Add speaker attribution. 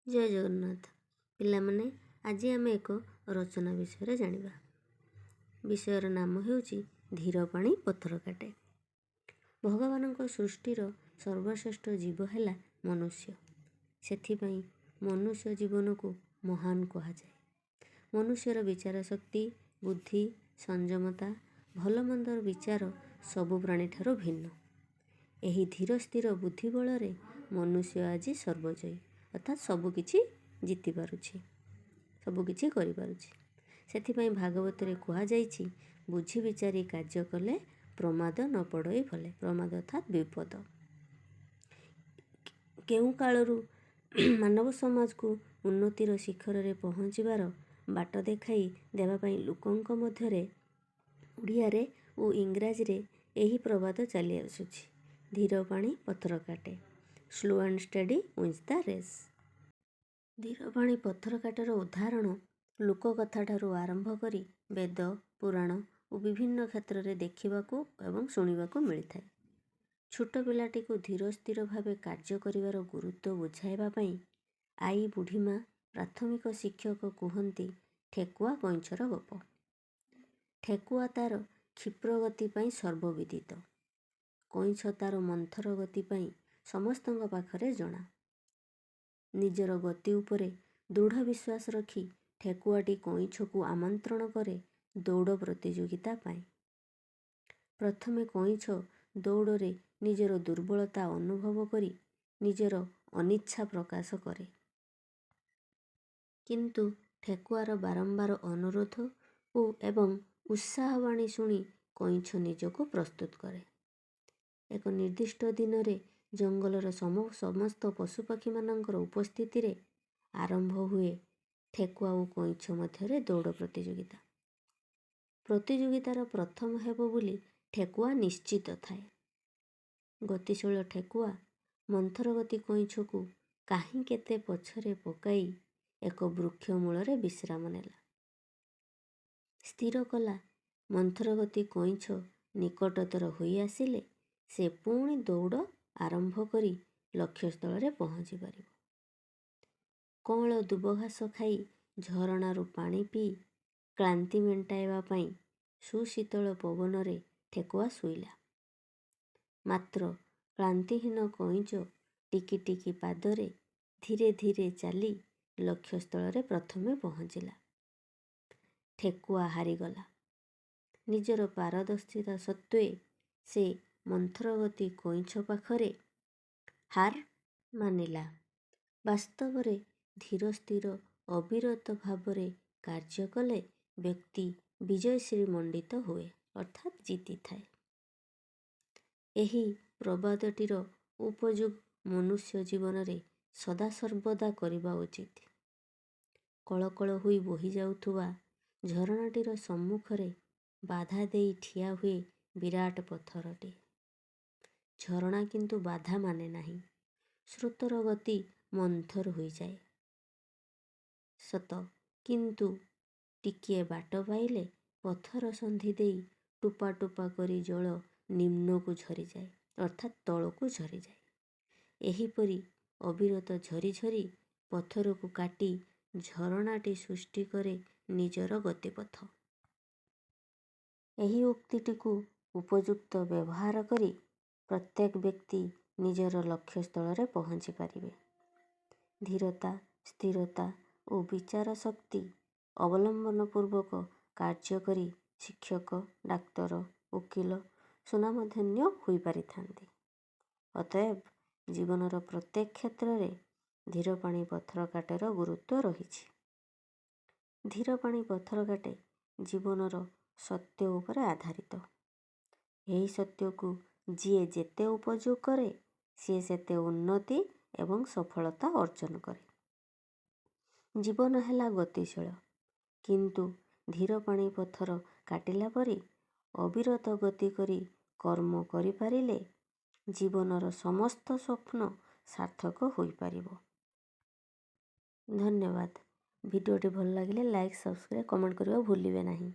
Speaker 1: ଜୟ ଜଗନ୍ନାଥ ପିଲାମାନେ, ଆଜି ଆମେ ଏକ ରଚନା ବିଷୟରେ ଜାଣିବା। ବିଷୟର ନାମ ହେଉଛି ଧୀର ପାଣି ପଥର କାଟେ। ଭଗବାନଙ୍କ ସୃଷ୍ଟିର ସର୍ବଶ୍ରେଷ୍ଠ ଜୀବ ହେଲା ମନୁଷ୍ୟ। ସେଥିପାଇଁ ମନୁଷ୍ୟ ଜୀବନକୁ ମହାନ କୁହାଯାଏ। ମନୁଷ୍ୟର ବିଚାର ଶକ୍ତି, ବୁଦ୍ଧି, ସଂଯମତା, ଭଲମନ୍ଦର ବିଚାର ସବୁ ପ୍ରାଣୀଠାରୁ ଭିନ୍ନ। ଏହି ଧୀର ସ୍ଥିର ବୁଦ୍ଧି ବଳରେ ମନୁଷ୍ୟ ଆଜି ସର୍ବଜୟୀ, ଅର୍ଥାତ୍ ସବୁକିଛି ଜିତିପାରୁଛି, ସବୁକିଛି କରିପାରୁଛି। ସେଥିପାଇଁ ଭାଗବତରେ କୁହାଯାଇଛି, ବୁଝି ବିଚାରି କାର୍ଯ୍ୟ କଲେ ପ୍ରମାଦ ନ ପଡ଼ଇ ଭଲେ। ପ୍ରମାଦ ଅର୍ଥାତ୍ ବିପଦ। କେଉଁ କାଳରୁ ମାନବ ସମାଜକୁ ଉନ୍ନତିର ଶିଖରରେ ପହଞ୍ଚିବାର ବାଟ ଦେଖାଇ ଦେବା ପାଇଁ ଲୋକଙ୍କ ମଧ୍ୟରେ ଓଡ଼ିଆରେ ଓ ଇଂରାଜୀରେ ଏହି ପ୍ରବାଦ ଚାଲି ଆସୁଛି, ଧୀର ପାଣି ପଥର କାଟେ। Slow and steady wins the race. ଧୀର ପାଣି ପଥର କାଟର ଉଦାହରଣ ଲୋକକଥାଠାରୁ ଆରମ୍ଭ କରି ବେଦ, ପୁରାଣ ଓ ବିଭିନ୍ନ କ୍ଷେତ୍ରରେ ଦେଖିବାକୁ ଏବଂ ଶୁଣିବାକୁ ମିଳିଥାଏ। ଛୋଟ ପିଲାଟିକୁ ଧୀର ସ୍ଥିର ଭାବେ କାର୍ଯ୍ୟ କରିବାର ଗୁରୁତ୍ୱ ବୁଝାଇବା ପାଇଁ ଆଈ, ବୁଢ଼ୀମା, ପ୍ରାଥମିକ ଶିକ୍ଷକ କୁହନ୍ତି ଠେକୁଆ କଇଁଛର ଗପ। ଠେକୁଆ ତା'ର କ୍ଷିପ୍ର ଗତି ପାଇଁ ସର୍ବବିଦିତ। କଇଁଛ ତା'ର ମନ୍ଥର ଗତି ପାଇଁ ସମସ୍ତଙ୍କ ପାଖରେ ଜଣା। ନିଜର ଗତି ଉପରେ ଦୃଢ଼ ବିଶ୍ୱାସ ରଖି ଠେକୁଆଟି କଇଁଛକୁ ଆମନ୍ତ୍ରଣ କରେ ଦୌଡ଼ ପ୍ରତିଯୋଗିତା ପାଇଁ। ପ୍ରଥମେ କଇଁଛ ଦୌଡ଼ରେ ନିଜର ଦୁର୍ବଳତା ଅନୁଭବ କରି ନିଜର ଅନିଚ୍ଛା ପ୍ରକାଶ କରେ। କିନ୍ତୁ ଠେକୁଆର ବାରମ୍ବାର ଅନୁରୋଧ ଓ ଏବଂ ଉତ୍ସାହବାଣୀ ଶୁଣି କଇଁଛ ନିଜକୁ ପ୍ରସ୍ତୁତ କରେ। ଏକ ନିର୍ଦ୍ଦିଷ୍ଟ ଦିନରେ ଜଙ୍ଗଲର ସମସ୍ତ ପଶୁପକ୍ଷୀମାନଙ୍କର ଉପସ୍ଥିତିରେ ଆରମ୍ଭ ହୁଏ ଠେକୁଆ ଓ କଇଁଛ ମଧ୍ୟରେ ଦୌଡ଼ ପ୍ରତିଯୋଗିତା। ପ୍ରତିଯୋଗିତାର ପ୍ରଥମ ହେବ ବୋଲି ଠେକୁଆ ନିଶ୍ଚିତ ଥାଏ। ଗତିଶୀଳ ଠେକୁଆ ମନ୍ଥରଗତି କଇଁଛକୁ କାହିଁ କେତେ ପଛରେ ପକାଇ ଏକ ବୃକ୍ଷ ମୂଳରେ ବିଶ୍ରାମ ନେଲା। ସ୍ଥିର କଲା, ମନ୍ଥରଗତି କଇଁଛ ନିକଟତର ହୋଇ ଆସିଲେ ସେ ପୁଣି ଦୌଡ଼ ଆରମ୍ଭ କରି ଲକ୍ଷ୍ୟସ୍ଥଳରେ ପହଞ୍ଚି ପାରିବ। କଅଁଳ ଦୁବଘାସ ଖାଇ, ଝରଣାରୁ ପାଣି ପିଇ କ୍ଳାନ୍ତି ମେଣ୍ଟାଇବା ପାଇଁ ସୁଶୀତଳ ପବନରେ ଠେକୁଆ ଶୋଇଲା। ମାତ୍ର କ୍ଳାନ୍ତିହୀନ କଇଁଛ ଟିକି ଟିକି ପାଦରେ ଧୀରେ ଧୀରେ ଚାଲି ଲକ୍ଷ୍ୟସ୍ଥଳରେ ପ୍ରଥମେ ପହଞ୍ଚିଲା। ଠେକୁଆ ହାରିଗଲା। ନିଜର ପାରଦର୍ଶିତା ସତ୍ତ୍ୱେ ସେ ମନ୍ଥରଗତି କଇଁଛ ପାଖରେ ହାର ମାନିଲା। ବାସ୍ତବରେ ଧୀର ସ୍ଥିର ଅବିରତ ଭାବରେ କାର୍ଯ୍ୟ କଲେ ବ୍ୟକ୍ତି ବିଜୟଶ୍ରୀ ମଣ୍ଡିତ ହୁଏ, ଅର୍ଥାତ୍ ଜିତିଥାଏ। ଏହି ପ୍ରବାଦଟିର ଉପଯୋଗ ମନୁଷ୍ୟ ଜୀବନରେ ସଦାସର୍ବଦା କରିବା ଉଚିତ। କଳକଳ ହୋଇ ବୋହିଯାଉଥିବା ଝରଣାଟିର ସମ୍ମୁଖରେ ବାଧା ଦେଇ ଠିଆ ହୁଏ ବିରାଟ ପଥରଟିଏ। ଝରଣା କିନ୍ତୁ ବାଧା ମାନେ ନାହିଁ। ସ୍ରୋତର ଗତି ମନ୍ଥର ହୋଇଯାଏ ସତ, କିନ୍ତୁ ଟିକିଏ ବାଟ ପାଇଲେ ପଥର ସନ୍ଧି ଦେଇ ଟୋପା ଟୋପା କରି ଜଳ ନିମ୍ନକୁ ଝରିଯାଏ, ଅର୍ଥାତ୍ ତଳକୁ ଝରିଯାଏ। ଏହିପରି ଅବିରତ ଝରି ଝରି ପଥରକୁ କାଟି ଝରଣାଟି ସୃଷ୍ଟି କରେ ନିଜର ଗତିପଥ। ଏହି ଉକ୍ତିଟିକୁ ଉପଯୁକ୍ତ ବ୍ୟବହାର କରି ପ୍ରତ୍ୟେକ ବ୍ୟକ୍ତି ନିଜର ଲକ୍ଷ୍ୟସ୍ଥଳରେ ପହଞ୍ଚି ପାରିବେ। ଧୀରତା, ସ୍ଥିରତା ଓ ବିଚାର ଶକ୍ତି ଅବଲମ୍ବନ ପୂର୍ବକ କାର୍ଯ୍ୟ କରି ଶିକ୍ଷକ, ଡାକ୍ତର, ଓକିଲ ସୁନାମଧନ୍ୟ ହୋଇପାରିଥାନ୍ତି। ଅତଏବ ଜୀବନର ପ୍ରତ୍ୟେକ କ୍ଷେତ୍ରରେ ଧୀର ପାଣି ପଥର କାଟେର ଗୁରୁତ୍ୱ ରହିଛି। ଧୀର ପାଣି ପଥର କାଟେ ଜୀବନର ସତ୍ୟ ଉପରେ ଆଧାରିତ। ଏହି ସତ୍ୟକୁ ଯିଏ ଯେତେ ଉପଯୋଗ କରେ, ସିଏ ସେତେ ଉନ୍ନତି ଏବଂ ସଫଳତା ଅର୍ଜନ କରେ। ଜୀବନ ହେଲା ଗତିଶୀଳ, କିନ୍ତୁ ଧୀର ପାଣି ପଥର କାଟିଲା ପରି ଅବିରତ ଗତି କରି କର୍ମ କରିପାରିଲେ ଜୀବନର ସମସ୍ତ ସ୍ୱପ୍ନ ସାର୍ଥକ ହୋଇପାରିବ। ଧନ୍ୟବାଦ। ଭିଡ଼ିଓଟି ଭଲ ଲାଗିଲେ ଲାଇକ୍, ସବସ୍କ୍ରାଇବ୍, କମେଣ୍ଟ କରିବାକୁ ଭୁଲିବେ ନାହିଁ।